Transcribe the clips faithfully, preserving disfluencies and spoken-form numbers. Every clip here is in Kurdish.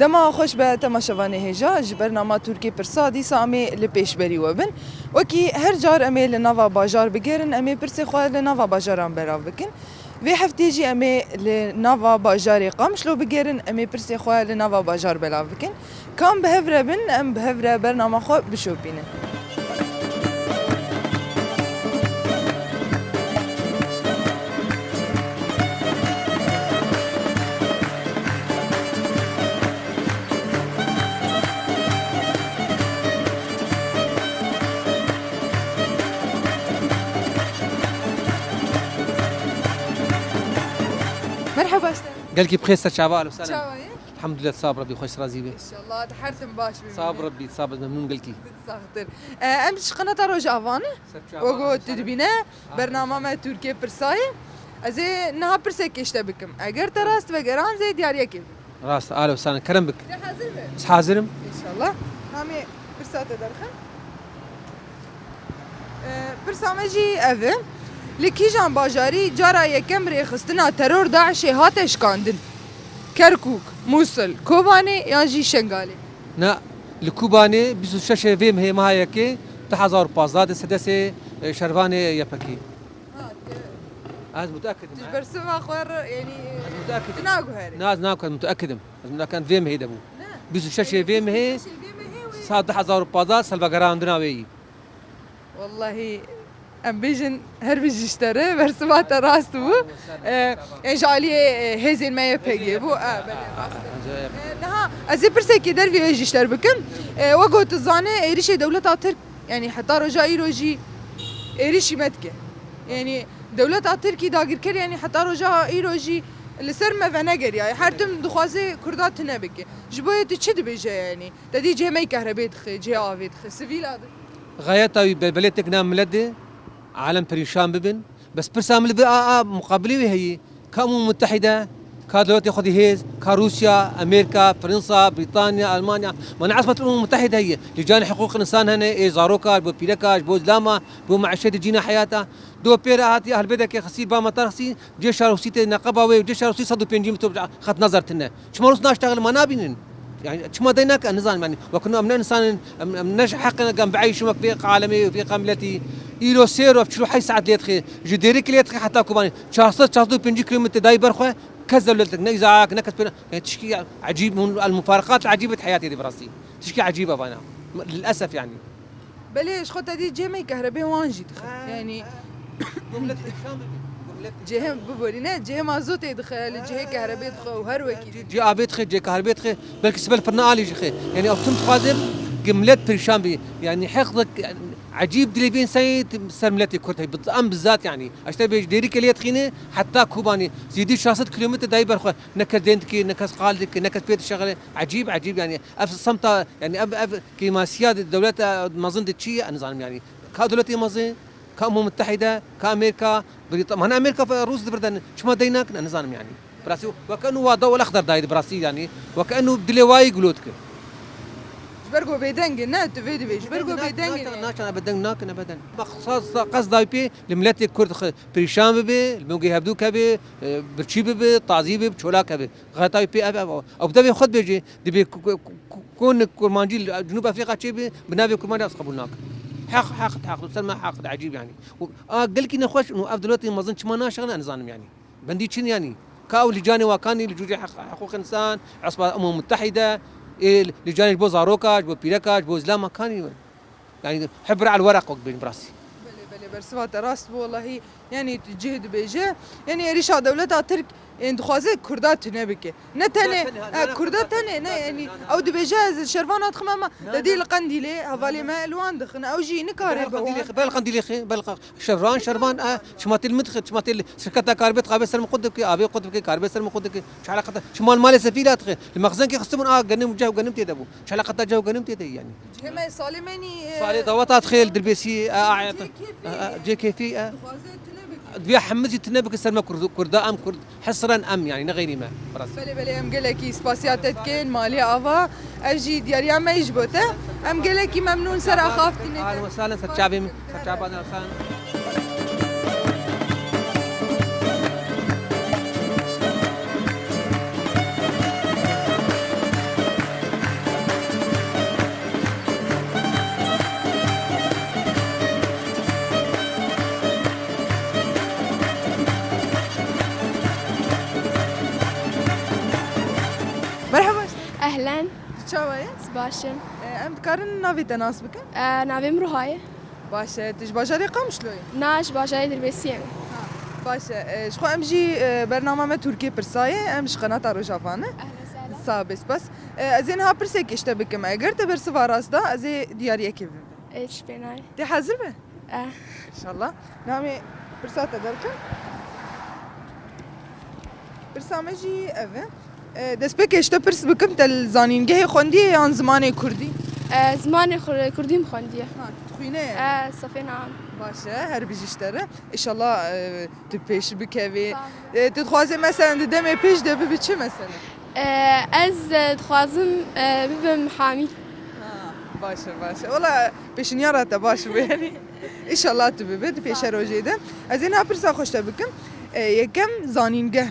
Dema xweş be temaşevanê hêja, ji bernama Tirkiyê Pirsa dîsa em ê li pêşberî we bin. Wekî her car em ê li nava bajar bigerin, em ê pirsê xwe li nava bajaran belav bikin. Vê heftê jî em ê li nava bajarê Qamişlo bigerin, em ê pirsê xwe li nava bajar belav bikin. Kam bi hev re bin, em bi hev re bernama xwe bişopînin. Merhaba işte. Gelkî bi xêr ser çava, alo, selam. Çava ye? Elhamdülillah, sağ ol Rabbi, xweş razî be. İnşallah, her tim baş be. Sağ ol Rabbi, sağ ol, memnun gelkî. Saxtir. E, em ji qenata Rojava ne? Ser çava, Ogo alo, selam. Dibîne, bernama me Tirkiyê Pirsa ye. Ez ê niha pirsek ji te bikim. Eger te rast vegeran zê diyariyekê. Rast, alo, sana kerem bik. Te hazir be? Ez hazir im. İnşallah. Namê pirsa te derxin. Ee, pirsa me jî ev e. Li kîjan bajarî cara yekem rêxistina teror DAIŞê hate şikandin? Kerkûk, Mûsil, Kobanê yan jî Şengalê? Na, li Kobanê bîst û şeş vê mehê meha yekê du hezar û pazdeh de sedesê, e, şervanê Y P G. Ha, te- Ez muteakid im, Tu ji he. bersiva xwe re, yanî, Ez muteakid im. tu naguherî. Na, ez naguherim, muteakid im. Ez muteakid im, vê mehê de bû. Ne. Bîst û şeş vê mehê, Şeş vê mehê wê. Saet du hezar û pazdeh salvegerandina wê yî. Wallahî, em bêjin her bijî ji te re, bersiva te rast bû. Sağ ol, sağ ol. E, e, ji aliyê, e, hêzên me Y P G bû. E, belê, rast e. E, niha ez ê pirsekê dervî wê jî ji te re bikim. E, wek ku tu zanî, êrişê dewleta Tirk, yanî heta roja îro jî êrişî me dike. Yanî dewleta Tirkî dagirker, yanî heta roja îro jî li ser me venegeriyaye. Her tim dixwaze Kurda tune bike. Ji bo yê tu çi dibêje yanî? Te dî cihê me yî kehrebê dixe, cihê avê dixe, sivîla di. Xayeta wî belbelê têk na milet de, alem perîşan bibin. Bes pirsa min li vir a, a muqabilê wê heye. Ka Umem Mutehîde, ka dewletê xwedî hêz, ka Rûsya, Amerîka, Fransa, Brîtanya, Almanya. Ma ne esmet Umem Mutehîde heye. Lîcanê hiqûq însan hene, ê zaroka, ji bo pîreka, ji bo zilama, ji bo meîşetê cîna heyata. Do pê re hatiye helbêdekê xisî, ba metar xisî, cêşa Rûsî tê neqeba wê, cêşa Rûsî sed û pêncî metre xet nazar tine. Çima Rûs naştexile ma nabînin? Yani çima dey nake, nizanim yani. Wek em ne însan in, em, em ne ji heqê ne em bieyşin wek vê alemê, vê miletî. Îro sê roj, çil û heşt saet lê dixe. Ji Dêrikê lê dixe heta Kobanê. Çar sed, çar sed û pêncî kilometre dayî ber xwe, kes dewletek, ne îzaak, ne kes pêna. Yani tişkî ya, ecîb, hûn el mufareqat ecîbet heyatê de bi rastî. Tişkî ecîb e vana. Lilesef yani. Belê, ji xwe te dî cihê me yî kehrebê wan jî dixe. Ha, yanî ha. Cihê biborîne, cihê mazotê dixe, li cihê kehrebê dixe û her wekî. Cihê avê dixe, cihê kehrebê dixe, belkî sibel firna alî jî dixe. Yanî ew tim dixwaze ku milet perîşan bî. Yanî heqdek ecîb dilê vê însanê ser miletê Kurd heye. Em bizzat yanî. Eşte bêj Dêrikê lê dixîne heta Kobanê. Zêdî çar sed kilometre dayî ber xwe. Ne kes dên dike, ne kes qal dike, ne kes pê dişexile. Ecîb, ecîb yanî. Ev semta, yanî ev, ev kêmasiya de dewleta mezin de çi ye, ez nizanim yanî. Ka dewletê mezin, ka Umem Mutehîde, ka Amerîka, Brîta-, mana Amerîka fe-, Rûs di vir de ne, çima dey nakin, ez nizanim yanî. Bi rastî, weke enu wa daw el-exder dayî di bi rastî yanî. Weke enu dilê wayî gulo dike. Ji ber ku bêdeng in, ne, tu vê dibêjî. Ji ber ku bêdeng in. Naçan, naçan, ebeden nakin, ebeden. Bak, sa, sa, qesda wî pê li miletê Kurd xwe perîşan bibe, li mûngê hevdû keve, e, birçî bibe, tazî bibe, çolak hebe. Xeta wî pê ev, ev, ev. Ew bi devê xwe dibêje, dibê ku, ku, ku, ku, ku kurmancî li Cunûb Efrîqa çêbe, bi navê kurmancî ez qebûl nakim. Heq, heq, heq, ser me heq, ecîb yanî. Û a gelkî nexweş, û ev dewletê mezin çima naşexin, ez nizanim yanî. Bendî çin yanî. Ka ew lîcanê wa kanî, li cûcê heq, hiqûq însan, esba Umem Mutehîde, ê, lîcanê ji bo zaroka, ji bo pîreka, ji bo zilama kanî. Yani hibr al weraq wek bên bi rastî. Belê, belê, bersiva te rast bû, wellahî, yani tu cih dibêje. Yani êrişa dewleta Tirk, ên dixwaze Kurda tune bike. Ne tenê, ne, ne, e, ne, Kurda tenê, ne, yani ew dibêje ez şervana dixim, ama te dî li Qendîlê hevalê me li wan dixin. Ew jî nikare be wan. Bel Qendîlê xê, bel Qendîlê xê, bel Qe-, şervan, şervan, e, çima tê li min dixin, çima tê li şirketa karbê dixabê ser min qut dike, avê qut dike, karbê ser min qut dike. Çi eleqeta? Çima li malê sefîla dixe? Li mexzenkê xistim û a genim, ceh û genim tê de bû. Çi eleqeta ceh û genim tê de yani? Cihê me salê me nî, e, Salê daweta dixê li Dirbêsî, e, a, cihê kêfî, e, cihê kêfî, e. Dixwaze tune bike. Divê hemizî tune bike ser me Kurd, Kurda em Kurd, hesren em yani, ne xeyrî me. Bi rastî. Belê, belê, em gelekî spasiya te dikin, malê ava. Ev jî diyariya me ji bo te. Em gelekî memnûn ser axaftinê te. Ahlen ve sahlen, ser çavê min, ser çava me, ahlen ve sahlen. Baş im. E, em dikarin navê te nas bikin? E, navê min Ruha ye. Baş e, tu ji bajarê Qamişlo yî? Na, ji bajarê Dirbêsiyê me. Ha, baş e. E, ji xwe em jî, e, bernama me Tirkiyê Pirsa ye, em ji qenata Rojava ne. Ehlen sehlen. Sağ be, spas. E, ez ê niha pirsekê ji te bikim. Eger te bersiva rast da, ez ê diyariyekê bibim. E, çi pê nayê. Tê hazir be? E. İnşallah. Namê pirsa te derxin. Pirsa me jî ev e. E, destpêkê ji te pirs bikim, te li zanîngehê xwendiye yan zimanê kurdî? E, zimanê xur-, kurdî min xwendiye. Ha, tu dixwîne? E, sefê naham. Baş e, her bijî ji te re. Înşallah, e, tu pêş bikevî. Sağ ol. E, tu dixwazî, meselen, di demê pêş de bibî çi, meselen? E, ez, e, dixwazim, e, bibim hamî. Ha, baş e, baş e. Wela pêşniyara te baş bû, yanî. Înşallah tu bibe, di pêşerojê de. Ez ê niha pirsa xwe ji te bikim. E, yekem zanîngeh.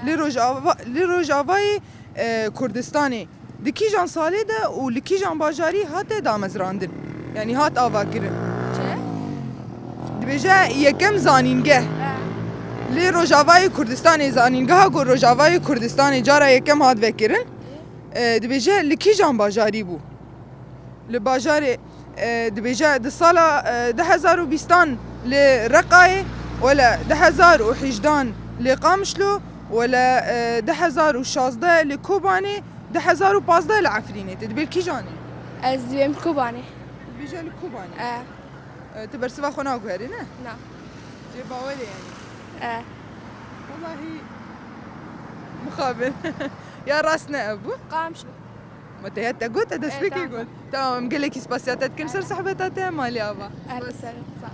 Li Rojava, li Rojavayê, e, Kurdistanê. Di kîjan salê de û li kîjan bajarî hate damezrandin? Yanî hat avakirin. Çi? Dibêje yekem zanîngeh. He. Li Rojavayê Kurdistanê zanîngeha ku Rojavayê Kurdistanê cara yekem hat vekirin. E, dibêje li kîjan bajarî bû? Li bajarê, e, dibêje di sala, e, du hezar û bîstan li Reqayê, wele du hezar û hejdan li Qamişlo, wele, e, du hezar û şazdeh li Kobanê, du hezar û pazdeh li Efrînê. Tu dibê li kîjan î? Ez dibêm li Kobanê. Dibêje li Kobanê? E. E, tu bersiva xwe naguherî, ne? Na. Cê bawerê yanî? E. Wellahî mixabin. Ya rast ne ev bû? Qamişlo. Ma te ya te got, te destpêkê got. E, tamam. Tamam, em gelekî spasiya te dikin ser sohbeta te, malê ava. Ehlen sehlen, sağ ol.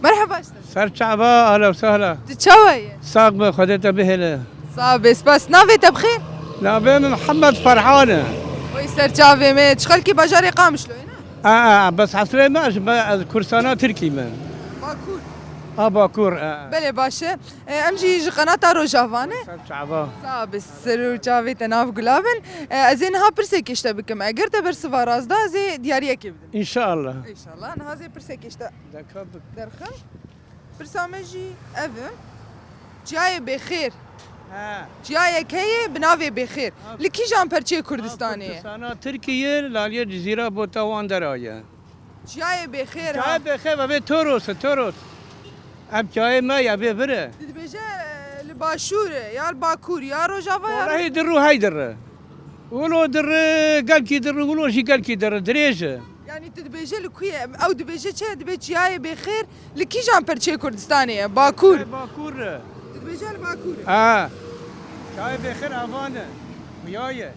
Merhaba işte. Ser çava, ahla û sahla. Tu çawa ye? Sax be, Xwedê te bihêle. Sağ be, spas. Navê te bi xêr? Navê min Mihemed Ferhan e. Oy ser çavê me. Tu xelkî bajarê Qamişloyê ne? A, a, bes hesrê me, ez, me, ez Kurdistana Tirkî me. Bakur. A, Bakur, e. Belê, baş e. E, em jî ji qenata Rojava ne? Ser çava. Sağ be, ser û çavê te nav gula bin. E, ez ê niha pirsekê ji te bikim. Eger te bersiva rast da, ez ê diyariyekê bidim. Înşallah. Înşallah. Niha ez ê pirsekê ji te derxim. Pirsa me jî ev e. Çiyayê Bêxêr. He. Çiyayek heye bi navê Bêxêr. Ha. Li kîjan perçeyê Kurdistanê ye? Kurdistana Tirkiyê, li aliyê Cizîra Bota wan dera ye. Çiyayê Bêxêr ha. Çiyayê Bêxêr, ev ê Toros e, Toros. Ev çiyayê me ye, vê vir e. Tu dibêje, e, li başûr e, ya li bakur, ya rojava, ya... Wellahî dir û hey dir e. Wilo dir e, gelkî dir e, wilo jî gelkî dir e, dirêj e. Yanî tu dibêje li ku ye? Ew dibêje çi? Dibê Çiyayê Bêxêr li kîjan perçeyê Kurdistanê ye? Bakur. Li Bakur e. Tu dibêje li Bakur e? Ha. Çiyayê Bêxêr avan e. Xuya ye.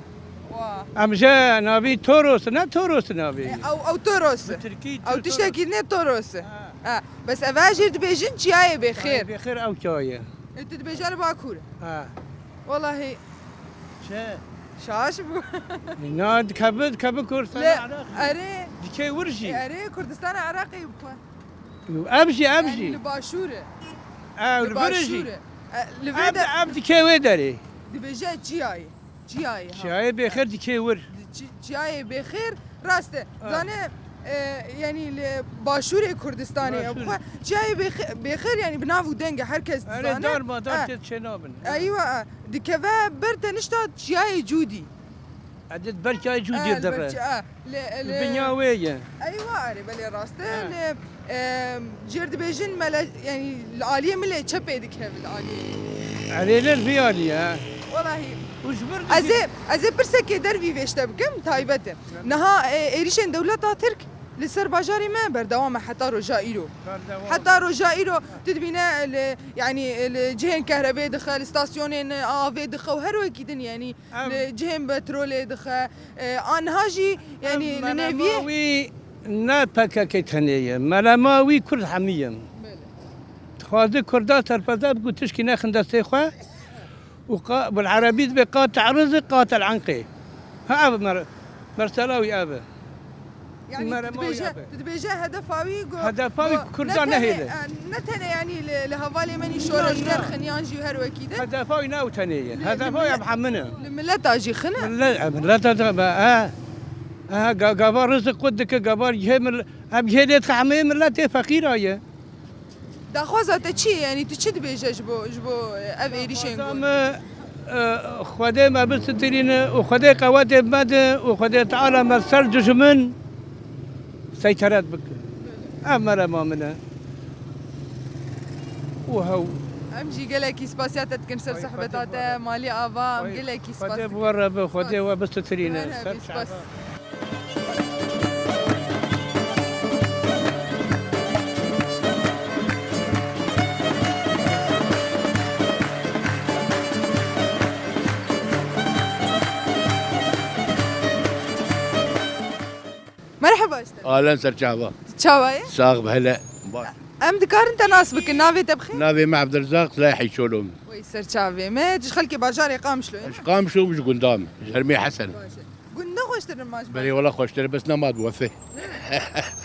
Wa. Em jê navî Toros, ne Toros navî. E, ew, ew Toros. Bi tirkî ew Toros. Tiştekî ne Toros. Ha. Ha. Bes ev jî dibêjin Çiyayê Bêxêr. Çiyayê Bêxêr ew çiyayê. E, tu dibêje li Bakur. Ha. Wellahî. Çi? Şaş bû. Na, dikeve, dikeve Kurdistana Iraqê. Erê. Dikê wir jî. E, erê, Kurdistana Iraqê bi xwe. Ev jî, ev jî. Yanî li başûr e. Ew li vir jî. Li başûr e. E, li vê de ev dikê wê derê. Dibêje Çiyayê. Çiyayê, ha. Çiyayê Bêxêr dikê wir. Çi-, Çiyayê Bêxêr rast e. Ha. Zane, e, yanî li başûrê Kurdistanê ye. Başûr. Xwe Çiyayê Bêxe-, Bêxêr yanî bi nav û deng e, her kes dizane. Erê, darmadar tê çênabin. Eywa, e, dikeve ber tenişta Çiyayê Cûdî. Edê ber Çiyayê Cûdî dire. E, li ber çi-, e, li, li binya wê ye. Eywa, erê, belê rast e. Ha. Li, e, jêr dibêjin mele, yanî li aliyê milê çepê dikeve li aliyê. Erê, li vî aliyê, ha. Wellahî. Û ji vir... Ez ê, ez ê pirsekê dervî vê ji te bikim, taybet e. Niha, e, êrîşên dewleta Tirk li ser bajarê me berdewam e heta roja îro. Berdewam. Heta roja îro tu dibîne li, yanî li cihên kehrebê dixe, li stasyonên avê dixe û her wekî din, yanî li cihên petrolê dixe. E, aniha jî, yanî li nêviyê... Wî ne P K K tenê ye. Melema wî Kurd hemî ye. Belê. Dixwaze Kurda serpezde bike, tişkî nexin destê xwe. Û qa-, bil erebî dibê qat erizî, qat el enqê. Ha, ev mer-, mesela wî ev e. Yani tu dibêje, tu dibêje hedefa wî go-, Hedefa wî go-, Kurda ne tenê, nehêle. E, ne tenê yani li, li hevalê me nî şoreşger xiniyan jî her wekî de. Hedefa wî ne ew tenê ye. Li, li Hedefa wî millet, em hemine. Li milleta jî xine. Millet, e, milleta da be, e. E, ga-, gava rizik qut dike, gava cihê mil-, em cihê lê dixemê milletê feqîra ye. Daxwaza te çi ye? Yanî tu çi dibêje ji bo, ji bo ev êrîşên Daxwaza gund? Me, e, Xwedê me bisitirîne û Xwedê qewetê me de û Xwedê Teala me ser dijmin seyteret bike. Ev merema min e. Û hew. Em jî gelekî spasiya te dikin ser Ay, sohbeta Xwedê te, bi we re. Malî Ava, em Ay, gelekî spas Xwedê dikin. Bi we re be, Xwedê Spas. We bisitirîne. Her Ser hebî spas. Çava. Merheba işte. Alen ser çava. Çava ye? Sağ ol hele. Baş. Em dikarin te nas bikin, navê te bixê? Navê me Abdirzak, Zilay Heyçolom. Wey ser çavê me, tu ji xelkê bajarê Qamişlo ye? Ez Qamişlo, ji gunda me, ji hermê Hesen. Baş e. Gund ne xweştir in ma ji Belê bajar? Wela xweştir, bes nema diwefê.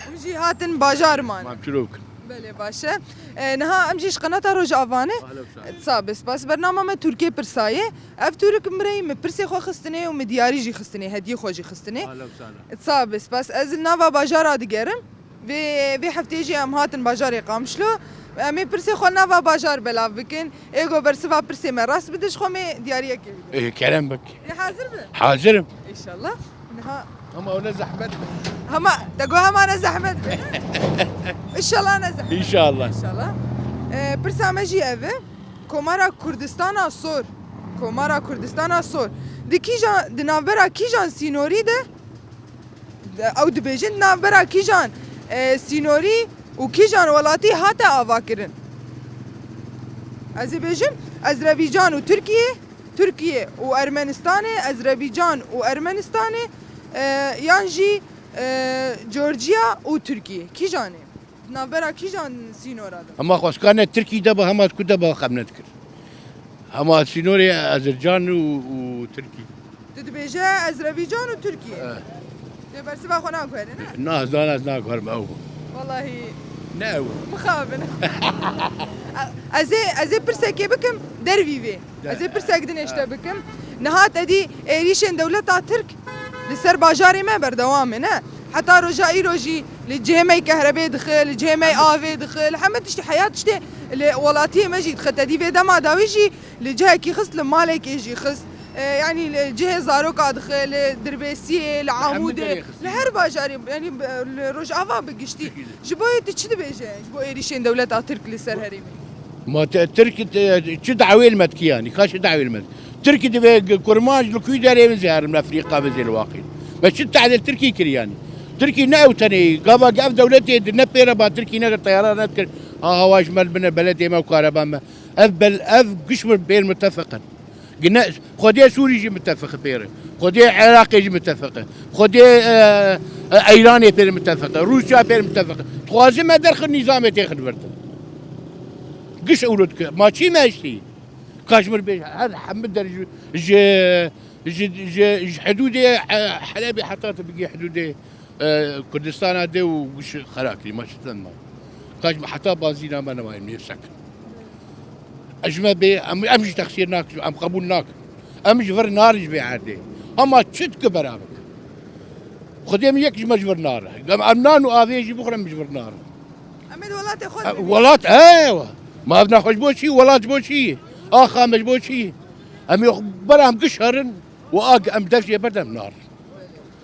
Hûn jî hatin bajar man. Mam çilo bikin. Belê baş e. E, niha em jî ji qenata Rojavane. Ahlan sahlan. Sağ be, spas. Bernama me Tirkê pirsa ye. Ev Tirk mireyî min pirsê xwe xistinê û min diyarî jî xistinê, hediyê xwe jî xistinê. Ahlan sahlan. Sağ be, spas. Ez li nava bajara digerim. Vê, vê hefteyê jî em hatin bajarê Qamişlo. Em ê pirsê xwe nava bajar belav bikin. Ê go bersiva pirsê me rast bide, ji xwe mê diyariyekê bide. Ê, kerem bik. Ê, hazir bi? Hazirim. Înşallah. Niha Ama öyle zahmet mi? Hema, te go hema ne zehmet be. Înşallah ne zehmet. Înşallah. Înşallah. Ê, pirsa me jî ev e. Komara Kurdistana Sor. Komara Kurdistana Sor. Di kîjan, di navbera kîjan sînorî de De, ew dibêjin navbera kîjan, e, sînorî û kîjan welatî hate avakirin? Ez ê bêjim, Ezrevîcan û Tirkiye, Tirkiye û Ermenistanê, Ezrevîcan û Ermenistanê, e, yan jî, e, Georgia û Tirkiye. Kîjan e? Navbera kîjan sînora de? Hema xwestkar ne Tirkî de be, hema ku de be xem nedikir. Hema sînorê Ezercan û, û Tirkî. Tu dibêje Ezrevîcan û Tirkiye. Eh. Lê bersiva xwe naguherî, ne? Na, ez na, ez naguherim ew. Wellahî. Ne ew. Mixabin. Ez ê, ez ê pirsekê bikim dervî vê. Ez ê pirsek din ê ji te bikim. Niha te dî êrîşên dewleta Tirk li ser bajarê me berdewam e, ne? Heta roja îro jî li cihê me yê kehrebê dixe, li cihê me yê avê dixe, li heme tiştê, heya tiştê li welatiyê me jî dixe. Te dî vê dema dawî jî li cihekî xist, li malekê jî xist. E, yanî li cihê zaroka dixe, li Dirbêsiyê, li Amûdê, li her bajarê, yanî li Rojava bi giştî. Ji bo yê tu çi dibêje ji bo êrîşên dewleta Tirk li ser herêmê? Ma te, Tirk te, çi dawê li me dikî yanî? Ka çi dawê li me dikî? Tirk divê g-, kurmanc li kû derê min zê herin li Efrîqa min zê li waqî. Me çi tehdê Tirkî kir yanî? Tirkî ne ew tenê, gava ev dewletê di ne pêre ba Tirkî ne teyara ne dikir. Ha, hawa ji me li bine beledê me û kareba me. Ev bel-, ev giş min pêr mitefeq in. Gine, Xwedê Sûrî jî mitefeq pêr e. Xwedê Iraqê jî mitefeq e. Xwedê, e, e, Eyranê pêr mitefeq e. Rûsya pêr mitefeq e. Dixwaze me derxin nîzamê têxin vir de. Giş ewro dike. Ma çî me hiştî? Ka ji min bêje, her hemû der ji, ji, ji, ji, ji hidûdê, e, Helebê heta tu bigî hidûdê, e, Kurdistana de û giş xera kirî. Ma çi te ma? Ka ji min heta bazîna me nema em nêfsekin. Ez ji me bê, em, em jî texsîr nakin, em qebûl nakin. Em ji vir narin ji vê erdê. Hema çi dike bera bike. Xwedê min yek ji me ji vir nare. Em, em nan û avê jî bixwin, em ji vir narin. Em ê di welatê xwe de E, bibînin. Welat, he, we. Ma ev nexweş bo çi? Welat ji bo çi? Axa me ji bo çi? Em ê bera em giş herin û ag em dev jê berdem narin.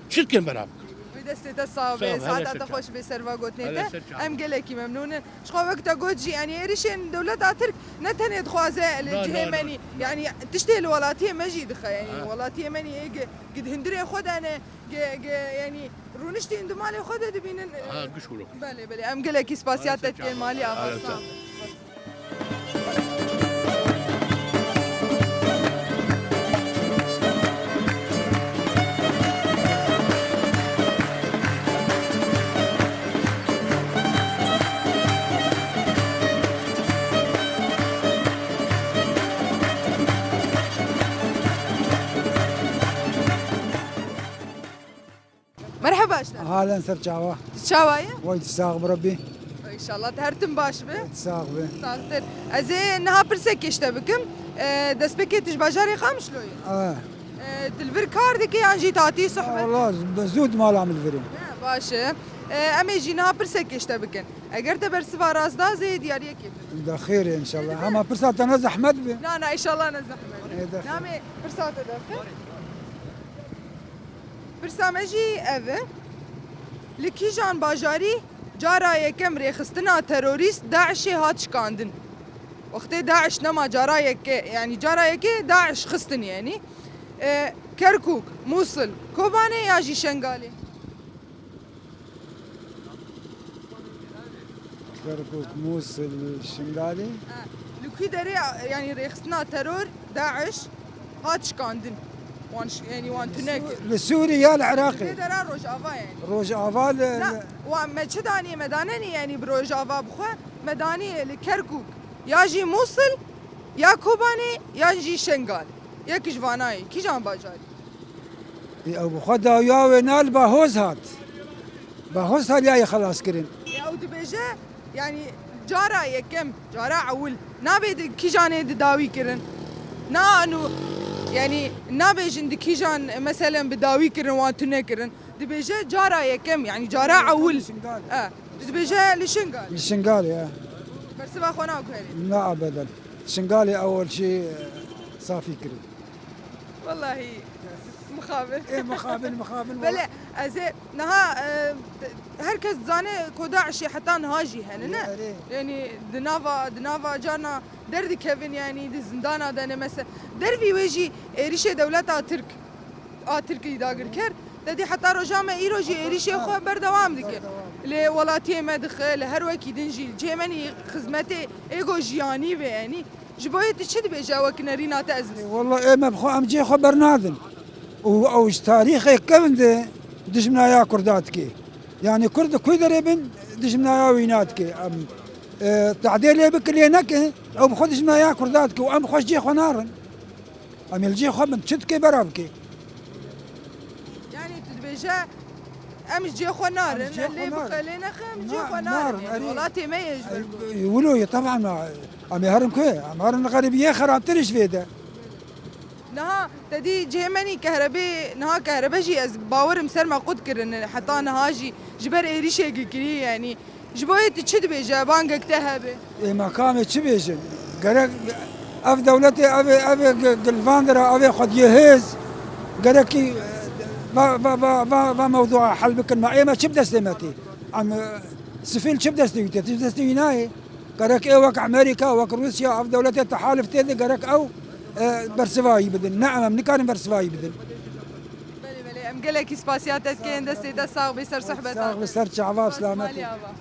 Çi dikin bera bikin? Wê destê te sax be, Sağ ol, hele saeta ser te çav. Xweş be, serva gotinê Hele te. Ser çav. Em gelekî memnûn in. Ji xwe wek te got jî, yanî êrîşên dewleta Tirk ne tenê dixwaze li Na, cihê na, me na. Nî, yanî tiştê li welatiyê me jî dixe, yanî Ha. welatiyê me nî ê gi, gi di hundirê xwe de ne, gi, gi, yanî rûniştên di malê xwe de dibînin. Ha, giş wilo. Belê, belê. Em gelekî spasiya Hala te ser dikin, çav. Malî Ava. Hala ser Sağ ol. çav. Merheba, işte. Halen ser çawa. Çawa ye? Vay, sax bi Rabbî. İnşallah her tim baş be. Sax be. Saxtir. Ez ê niha pirsekê ji te bikim. E, destpêkê tu ji bajarê Qamişlo yî? Ha. E, tu li vir kar dikî yan jî tatî sohbet? Valla, zû di mala min li vir im. Ha, baş e. E, em ê jî niha pirsekê ji te bikin. Eger te bersiva rast da, ez ê diyariyekê bidim. De xêr e inşallah. Ama pirsa te ne zehmet be. Na, na, inşallah ne zehmet. Ê, de xêr. Namê pirsa te de xêr. Pirsa me jî ev e. Li kîjan bajarî cara yekem rêxistina terorîst DAIŞê hat şikandin? Wextê DAIŞ nema cara yekê, yanî cara yekê DAIŞ xistin yanî. E, Kerkûk, Mûsil, Kobanê ya jî Şengalê? Kerkûk, Mûsil, Şingalê. Ha, li ku derê, yanî rêxistina teror, DAIŞ, hat şikandin? Wan şi-, yanî wan tune kir. Li Sûrî ya li Iraqê? Vê dera Rojava yanî. Rojava li, na, li wa me çi danî, me danenî yanî bi Rojava bixwe, me danî li Kerkûk, ya jî Mûsil, ya Kobanê, ya jî Şengal. Yek ji vanayê, kîjan bajarî? Ê, ew bi xwe dawiya wê na li Bahoz hat. Bahoz hat ya yê xelas kirin. Ê, ew dibêje, yanî cara yekem, cara ewil, nabê di kîjanê di dawî kirin. Na anu, yanî nabêjin di kîjan, meselen, bi dawî kirin, wan tune kirin. Dibêje cara yekem, yanî cara ewil. Li Şingalê. E, dibêje li Şingal. Li Şingalê, e. Bersiva xwe naguherî. Na ebeden. Şingalê ewil jî, e, safî kirin. Wellahî, mixabin. Ê, mixabin, mixabin. Belê, ez ê niha, e, her kes dizane ku DAIŞê heta niha jî hene, ne? Erê, erê. Yanî di nava, di nava carna derdikevin, yanî di zindana de ne, mesela dervî wê jî êrişê dewleta Tirk a Tirkî dagirker. Te dî heta roja me îro jî êrişê xwe berdewam dike. Berdewam. Li welatiyê me dixe, li her wekî din jî, cihê me nî xizmetê êgo jiyanî be, yanî. Ji bo yê tu çi dibêje wek nerîna te Ezîz? Walla ê me bi xwe em cihê xwe bernadin. Û ew ji tarîxê kevin de dijminaya Kurda dike. Yanî Kurd di ku derê bin dijminaya wîna dike. Em, e, tehdê lê bike lê neke, ew bi xwe dijminaya Kurda dike û em bi xwe ji cihê xwe narin. Em ê li cihê xwe bin, çi dike bera bike. Yanî tu dibêje em ji cihê xwe narin, em lê bixwe lê nexe, em ji cihê xwe narin. Yanî welatê me ye ji ber ku. Wilo ye, teban me. Em ê herin ku? Em herin li xerîbiyê xerabtir ji vê de. Niha te dî cihê me nî kehrebê, niha kehrebe jî ez bawerim ser me qut kirin, heta niha jî ji ber êrişê girkirî, yanî. Ji bo yê tu çi dibêje, bangek te hebe? Ê, me kamê çi bêjin? Gerek ev dewletê, ev ê, ev ê gi-, gilvandira, ev ê xwediyê hêz, gerekî, e, va, va, va, va, va mewdua hel bikin. Me, ê, me çi bi destê me tê? Em, e, sifîl çi bi destê wî tê? Çi bi destê wî nayê? Gerek ê wek Amerîka, wek Rûsya, ev dewletê tehalif tê de gerek ew, e, bersivayî bidin. Ne em, em nikarin bersivayî bidin. Belê, belê. Em gelekî spasiya te dikin, destê te sax be, ser sohbeta te. Sax be, ser çava, selamet. Maliya ba.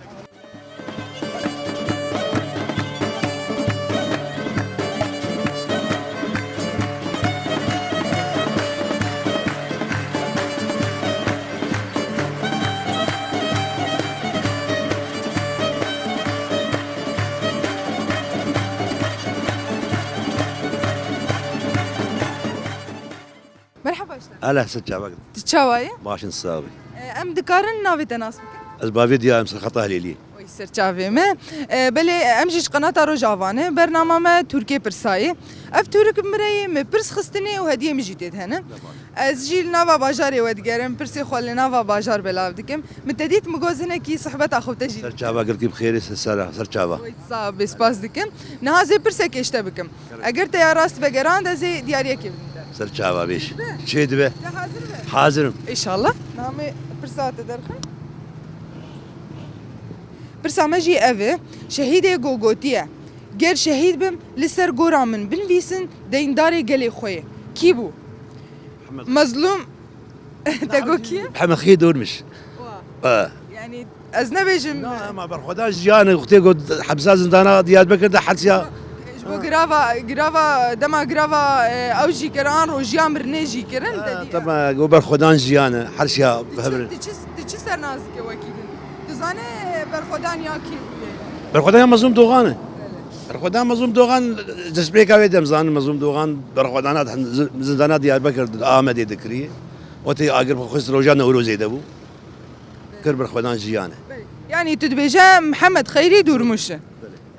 Merhaba işte. Ala ser çavak. Tu çawa ye? Başin sax bî. E, em dikarin navê te nas bikin? Ez Bavê Diya, em ser xeta Hilêliyê. Oy, ser çavê me. E, belê, em jî ji qenata Rojava ne. Bernama me Tirkê Pirsa ye. Ev Tirk min re ye, me pirs xistinê û hediyê min jî tê de hene. Ez jî li nava bajarê we digerim, pirsê xwe li nava bajar belav dikim. Min te dît, min got, zinekî sohbeta xwe te jî. Ser çava girkî bi xêrê, ser, ser, ser çava. Oy, sax bê, spas dikim. Niha ez ê pirsekê ji te bikim. Eger te ya rast vegerand, ez ê diyariyekê bidim te. Ser çava bêj. Çê dibe? Çê dibe? Te hazir be? Hazir im. Înşallah. Namê pirsa te derxin. Pirsa me jî ev e. Şehîdê ku gotiye, ger şehîd bim, li ser gora min binivîsin, deyndarê gelê xwe ye. Kî bû? Mezlûm. Te got kî? Hemed Xî Dormiş. Wa. Ha. Yanî ez nebêjim. Na, ema berxwedan jiyan e, wextê ku hepsa zindana Diyarbekir de hesiya. Ji bo girava, girava, dema girava, e, ew jî kirin, an rojiya mirinê jî kirin, te dî. Tema ku berxwedan jiyan e, hesiya. Tu çi, tu çi, tu çi ser nas dike wekî din? Tu zanî berxwedan ya kê bûye? Berxwedan ya Mezlûm Dogan e. Berxwedan Mezlûm Dogan, destpêka wê dem zanin, Mezlûm Dogan berxwedana di hin-, zi-, zindana Diyarbekir di Amedê dikirî. Wextê agir xwest roja Newrozê de bû. Kir berxwedan jiyan e. Yanî tu dibêje Mihemed Xeyrî Durmuş e.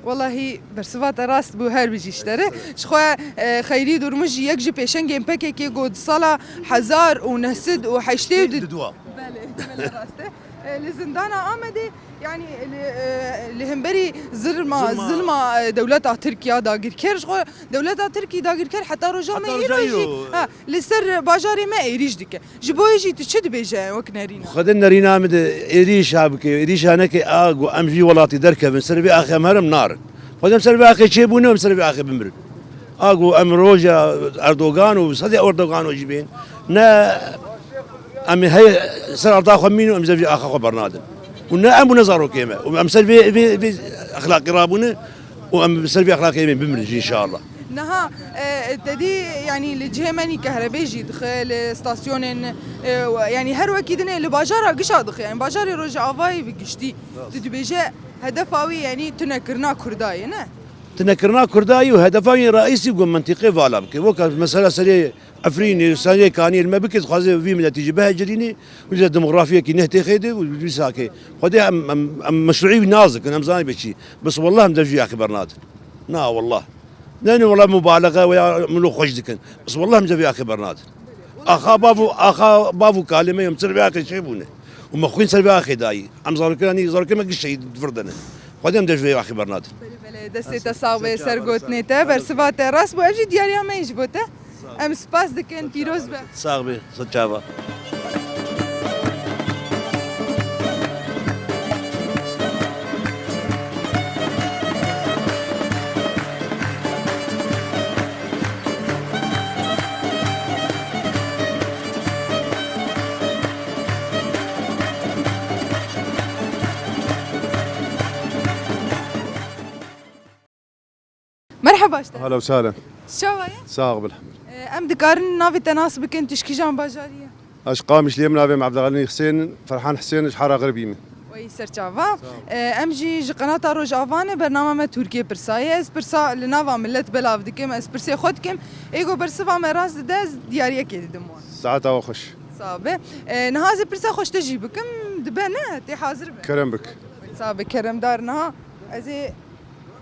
Wellahî bersiva te rast bû, her bijî ji te re. Ji xwe, e, Xeyrî Durmuş jî yek ji pêşengên P K K ku di sala hezar û neh sed û heştê û du. Di dua. Belê, belê rast e. E, li zindana Amedê, yanî li, e, li hemberî zilma, Zilma. zilma, e, dewleta Tirk ya dagirker, ji xwe dewleta Tirkî dagirker heta roja me Heta îro roja jî, îro. ha, li ser bajarê me êrîş dike. Ji bo wê jî tu çi dibêje wek nerîna? Xwedê nerîna min de êrîşa bike, êrîşa neke, a ku em jî welatî derkevin, ser vê axê em herin narin. Xwedê em ser vê axê çêbûne, em ser vê axê bimirin. A ku em roja Erdogan û sedê Erdogan û jî bên, ne em heye ser arda xwe mînin û em ser vê axa xwe bernadin. Û ne em û ne zarokê me. Û em ser vê, vê, vê exlaqî rabûne û em ser vê exlaqê em ê bimirin jî înşallah. Niha, e, te dî, yanî li cihê me nî kehrebê jî dixe, li stasyonên, e, yanî her wekî dinê li bajara gişa dixe. Yanî bajarê Rojavayê bi giştî. Tu dibêje hedefa wî, yanî tunekirina Kurda ye, ne? Tunekirina Kurda ye û hedefa wî reîsî ku mintîqê vala bike. Weka mesela serê Efrînê, serê Kaniyê li me bike, dixwaze vî miletî jî bihecirînê, wî demografiyekî neh têxê de û wî sakê. Xwedê em, em, em meşruî wî nas dikin, em zanî be çi. Bes wallah em dev jî axê bernadin. Na wallah. Ne ne wallah mubalexe veya min xweş dikin. Bes wallah em dev jî axê bernadin. Axa bav û, axa bav û kalê me em ser vê axê çêbûne. Û me xwîn ser vê axê dayî. Em zarokê, yanî zarokê me giş şehîd vir de ne. Xwedê em dev jî vê axê bernadin. Belê, belê, destê te sax be, ser gotinê te, bersiva te rast bû. Ev jî diyariya me yî ji bo te. Em spas dikin, pîroz be. Sax be, ser çava. Merheba ji te. Ahlen û sahlen. Çawa ye? Sağ ol, elhamdülillah. Ee, em dikarin navê te nas bikin, tu ji kîjan bajarî ye? Ez ji Qamişliyê, min navê min Evdixelîl Husên, Ferhan Husên, ji Hara Xirbî me. Wey ser çava. Sağ ol. Ee, em jî ji qenata Rojava ne, bernama me Tirkiye pirsa ye. Ez pirsa li nava millet belav dikim, ez pirsê xwe dikim. Ê ku bersiva me rast dide, ez diyariyekê didim wan. Saeta we xweş. Sax be. Ee, niha ez ê pirsa xwe ji te jî bikim, dibe ne, tê hazir be. Kerem bik. Sax be, keremdar niha. Ez ê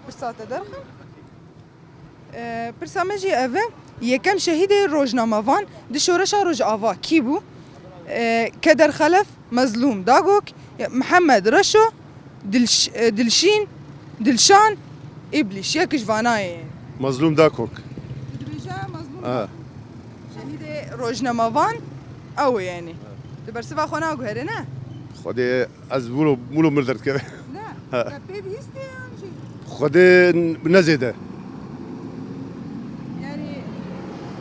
pirsa te derxim. Ee, pirsa me jî ev e. Yekem şehîdê rojnamevan di şoreşa Rojava kî bû? Ee, Keder Xelef, Mezlûm Dagok, Mihemed Reşo, Dilş-, e, Dilşîn, Dilşan, Îblîş. Yek ji vana ye. Mazlûm Dakok. Tu dibêje Mazlûm Ha. Dakok. Şehîdê rojnamevan ew e yanî. Di bersiva xwe naguhere ne? Xwedê ez wilo, wilo mir derdikeve. Ne? Ha. Te pê bihîstiye yan jî? Xwedê n-, ne zêde. Yanî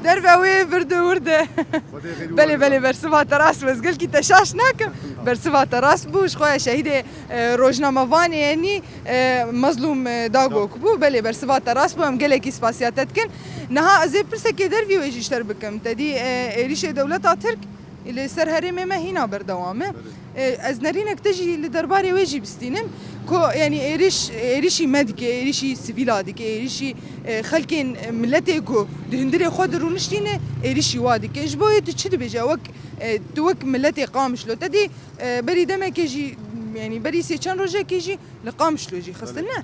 derve wê vir de wir de. Xwedê xêrî Belê, were. Belê, bersiva te rast bû. Ez gelkî te şaş nakim. Bersiva te rast bû. Ji xwe şehîdê, e, rojnamevanê yenî, e, Mazlûm, e, Dagok bû. Belê, bersiva te rast bû. Em gelekî spasiya te dikin. Niha ez ê pirsekê dervî wê jî ji te re bikim. Te dî, e, êrîşê dewleta Tirk li ser herêmê me hîna berdewam e. Belê. E, ez nerînek te jî li derbarê wê jî bistînim ku, yanî êrîş, êrîşî me dike, êrîşî sivîla dike, êrîşî, e, xelkên, e, miletê ku di hundirê xwe de rûniştîne, êrîşî wa dike. Ji bo wê tu çi dibêje? Wek, e, tu wek miletê Qamişlo, te dî, e, berî demekê jî, yanî berî sê çend rojekê jî li Qamişlo jî xistin, Belê. ne?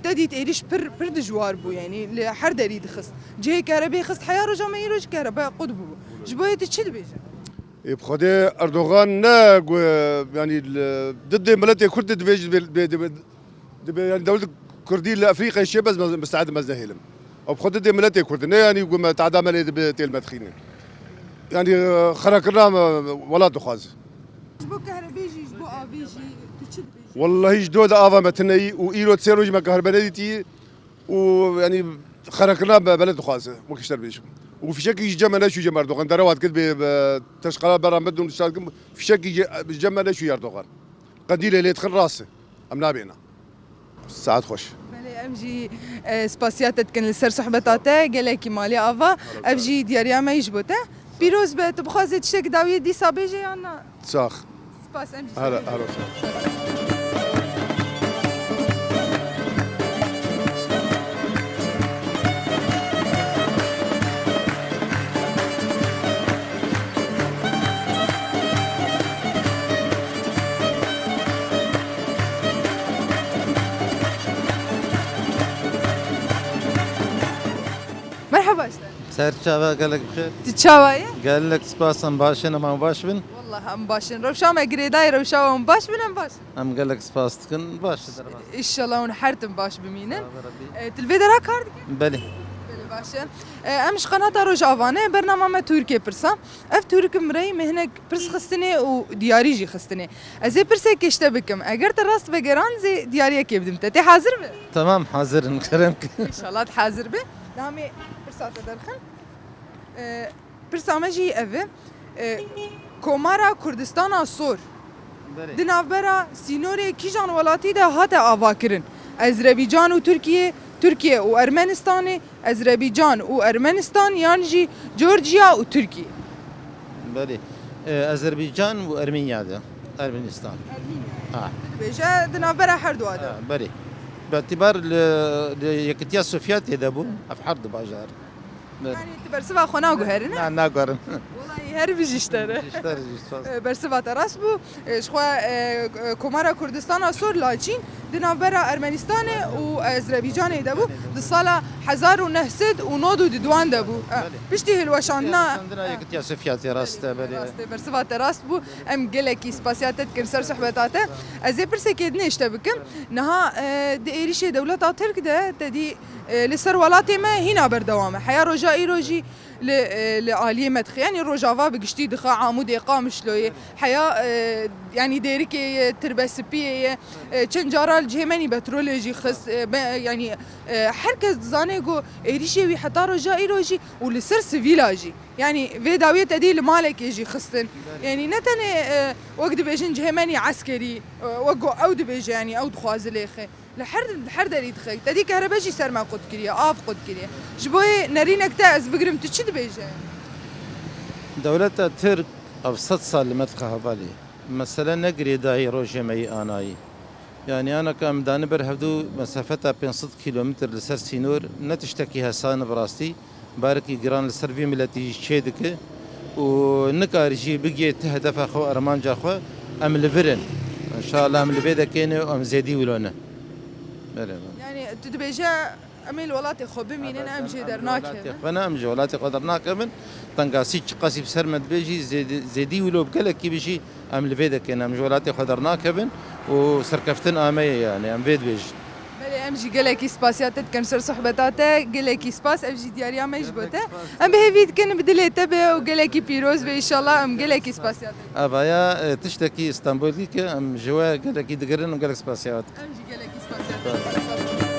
Te dît êrîş pir, pir dijwar bû, yanî li her derî dixist. Cihê kerebê xist heya roja me, îro jî kerebe qut bûbû. Ji bo wê tu çi dibêje? Ê, bi Xwedê Erdogan ne gu-, yanî li didê miletê Kurd de dibê, dibê, dibê, dibê, yanî dewlet Kurdî li Efrîqayê çê bez me, misteed mez nehêlim. Ew bi xwe didê miletê Kurd ne, yanî gu me tehda me lê dibe têl me dixîne. Yanî, e, xerakirina me welat dixwaze. Ji bo kerebê jî, ji bo avê jî, tu çi dibêjî? Wellahî ji do de ava me tune yî û îro sê rojî me kehrebe nedîtî. û, yanî, xerakirina be-, belê dixwaze, wek ji te re bêjim. Û fîşekî ji cem me neçû cem Erdogan, derewa dikir bê, be, teşqala berra me dûm dişar kim, fîşekî ji, ji cem me neçû Erdogan. Qendîlê lê dixin rast e. Em nabêna. Saet xweş. Belê, em jî, e, spasiya te dikin li ser sohbeta te, gelekî malê ava. Ev jî diyariya me yî ji bo te. Pîroz be, tu bixwazê tiştekî dawiyê dîsa bêje yan na? Sax. Spas, em jî Ara, spas. ara, sax. Her çava gelek bixêr. Tu çawa ye? Gelek spas, em baş in, em baş bin. Wallah em baş in. Rewşa me girêdayî, rewşa we hûn baş bin, em baş in. Em gelek spas dikin, baş e derbas. Înşallah hûn her tim baş bimînin. Sağ ol Rabbi. E, tu li vê dera kar dikî? Belê. Belê baş e. E, em ji Qanata Rojava ne, bernama me Tirkiyê pirsa. Ev Tirk mireyî me hinek pirs xistinê û diyarî jî xistinê. Ez ê pirsekê ji te bikim. Eger te rast vegeran zê diyariyekê bidim te. Tê hazir be? Tamam, hazir in, kerem ki. Înşallah tu hazir be. Namê pirsa te derxin. E, pirsa me jî ev e. E, Komara Kurdistana Sor Berê. Di navbera sînorê kîjan welatî de hate avakirin? Ezrebîcan û Tirkiye, Tirkiye û Ermenistanê, Ezrebîcan û Ermenistan yan jî Georgia û Tirkiye? Belê. E, Ezerbaycan û Ermenya de. Ermenistan. Ermenya. Ha. Dibêje di navbera her dua de. Ha, belê. Bi îtibar li, li Yekitiya Sovyetê de bû, ev her du bajar. Belê. Yanî tu bersiva xwe naguherî, ne? Na, naguherim. Welayi her bijî ji te re. Ji te re jî spas. E, bersiva te rast bû. E, ji xwe, e, Komara Kurdistana Sor Laçîn di navbera Ermenistanê û Ezrebîcanê de bû. Di sala hezar û neh sed û nod û duduan de bû. E, Belê. Piştî hilweşandina, Hilweşandina e, Yekitiya Sovyetê, rast e, Belê, belê. Rast e, bersiva te rast bû. Em gelekî spasiya te dikin ser sohbeta te. Ez ê pirsekê dinê ji te bikim. Niha, e, di êrişê dewleta Tirk de te dî, e, li ser welatê me hîna berdewam e. Heya roja îro jî li, e, li aliyê me dixe. Yanî Rojava bi giştî dixe, Amûdê, Qamişloyê. Heya, e, yanî Dêrikê ye, Tirbespiyê ye. E, çend cara li cihê me nî petrolê jî xist. E, be, yanî, e, her kes dizane ku êrişê wî heta roja îro jî û li ser sivîla jî. Yanî vê dawiyê te dî li malekê jî xistin. Yanî ne tenê, e, wek dibêjin cihê me nî eskerî, e, wek ku ew dibêje, yanî ew dixwaze lêxe. Li her, li her derî dixe. Te dî kehrebe jî ser me qut kiriye, av qut kiriye. Ji bo yê nerînek te ez bigirim, tu çi dibêje? Dewleta Tirk ev sed sal li me dixe hevalê. Mesele ne girêdayî rojê me yî anayî. Yanî ana ka em dane ber hevdû mesafeta pênc sed kîlometr li ser sînor ne tiştekî hesan e bi rastî. Barekî giran li ser vî miletî jî çê dike û nikare jî bigihê ti hedefa xwe, armanca xwe, em li vir in. Înşallah em li vê dekê ne û em zêdî wilo ne. Belê, belê. Yanî tu dibêje em ê li welatê xwe bimînin, em jê dernakevin. Xwe ne, em ji welatê xwe dernakevin. Tengasî çiqasî bi ser me dibe jî zêdî, zêdî wilo bi gelekî bijî. Em li vê dekê ne, em ji welatê xwe dernakevin û serkeftin ameye, yanî em vê dibêjin. Belê, em jî gelekî spasiya te dikin ser sohbeta te, gelekî spas, ev jî diyariya me ji bo te. Em bi hêvî dikin bi dilê te be û gelekî pîroz be, înşallah em gelekî spasiya te dikin. Evaya, e, tiştekî Stenbolî ke em ji we gelekî digirin û gelek spasiya we dikin. Em jî gelekî spasiya te dikin.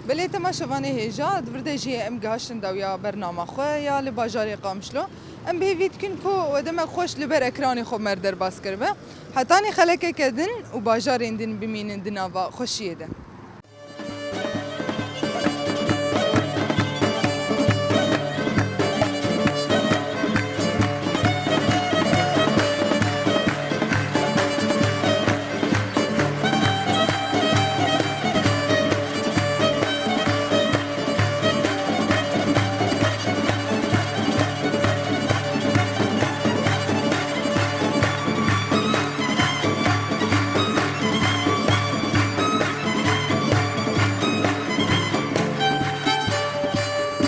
Belê temaşevanê hêja, di vir de jî em gihiştin dawiya bernama xwe ya li bajarê Qamişlo. Em bi hêvî dikin ku we demek xweş li ber ekranê xwe me re derbas kiribe. Hetanî xelekeke din û bajarên din bimînin di nava xweşiyê de.